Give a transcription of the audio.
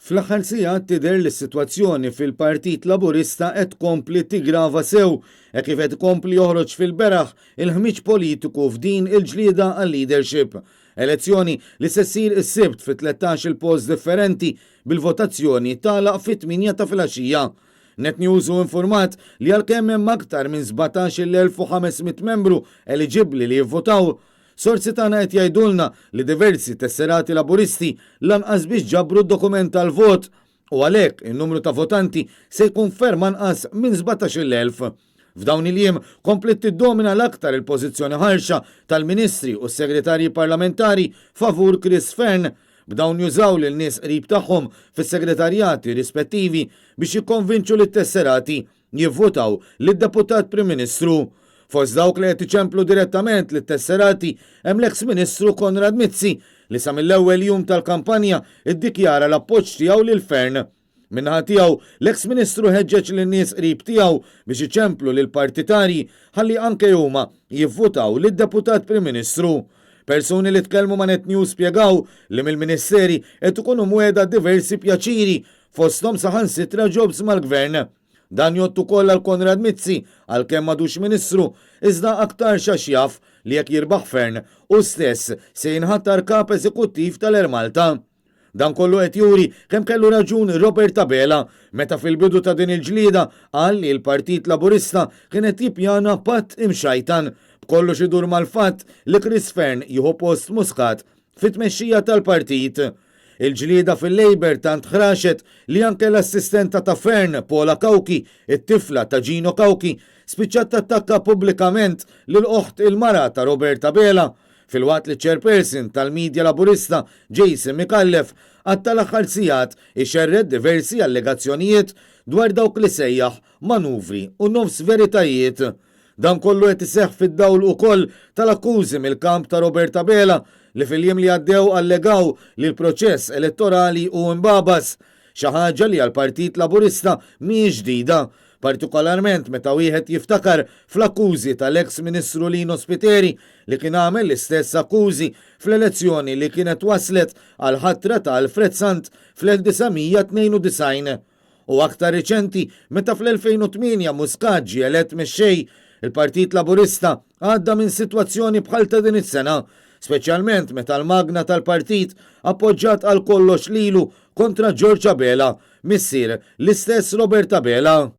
Fl-aħħar sigħat tidher li s-sitwazzjoni fil-Partit Laburista qed tkompli tiggrava sew hekk kif qed ikompli joħroġ fil-beraħ il-ħmieġ politiku f'din il-ġlieda għal-leadership. Elezzjoni li se ssir is-Sibt fi 13-il post differenti bil-votazzjoni tagħlaq fit-8 ta' filgħaxija. Net News hu infurmat li għalkemm hemm aktar minn 17,500 membru eliġibbli li jivvotaw, Sorsi tagħna qed jgħidulna li diversi tesserati Laburisti lanqas biss ġabru d-dokument tal-vot u għalhekk in-numru ta' votanti se jkun ferm anqas minn 17,000. F'dawn il-jiem kompliet tiddomina l-aktar il-pożizzjoni ħarxa tal-Ministri u s-Segretarji Parlamentari favur Chris Fearne, b'dawn jużaw lil nies qrib tagħhom fis-segretarjati rispettivi biex jikkonvinċu lit-tesserati jivvutaw lid-Deputat Prim Ministru. Fost dawk li qed iċemplu direttament lit-tesserati hemm l-eks Ministru Konrad Mizzi li sa mill-ewwel jum tal-kampanja ddikjara l-appoġġ tiegħu lil Fearne. Min-naħa tiegħu, l-eks Ministru ħeġġeġ lin-nies qrib tiegħu biex iċemplu lill-partitarji ħalli anke huma jivvutaw lid-Deputat Prim Ministru. Persuni li tkellmu ma' Net News spjegaw li mill-Ministeri qed ikunu mwiegħda diversi pjaċiri fosthom saħansitra jobs mal-Gvern. Dan jgħodd ukoll għal Konrad Mizzi, għalkemm m'għadux Ministru, iżda aktarx għax jaf li jekk jirbaħ Fearne, hu stess se jinħatar Kap Eżekuttiv tal-Air Malta. Dan kollu qed juri kemm kellu raġun Robert Abela meta fil-bidu ta' din il-ġlieda qal li l-Partit Laburista kien qed jippjana patt imxajtan, b'kollox idur mal-fatt li Chris Fearne jieħu post Muscat fit-tmexxija tal-partit. Il-ġlieda fil-Labour tant ħraxet li anke l-assistenta ta' Fearne, Paula Cauchi, it-tifla ta' Gino Cauchi, spiċċat tattakka pubblikament lil oħt il-mara ta' Robert Abela, filwaqt li ċ-Chairperson tal-media Laburista Jason Micallef qatta' l-aħħar sigħat ixerred diversi allegazzjonijiet dwar dawk li sejjaħ manuvri u nofs veritajiet. Dan kollu qed iseħħ fid-dawl ukoll tal-akkużi mill-kamp ta' Robert Abela li fil-jiem li għaddew allegaw li l-proċess elettorali hu imbagħbas, xi ħaġa li għall-Partit Laburista mhijiex ġdida, partikolarment meta wieħed jiftakar fl-akkużi tal-eks Ministru Lino Spiteri li kien għamel l-istess akkużi fl-elezzjoni li kienet wasslet għall-ħatra ta' Alfred Sant fl-1992. U aktar riċenti, meta fl-2008 Muscat ġie elett mexxej, il-Partit Laburista għadda minn sitwazzjoni bħal ta' din is-sena, speċjalment meta l-magna tal-partit appoġġat għal kollox lilu kontra George Abela, missier l-istess Robert Abela.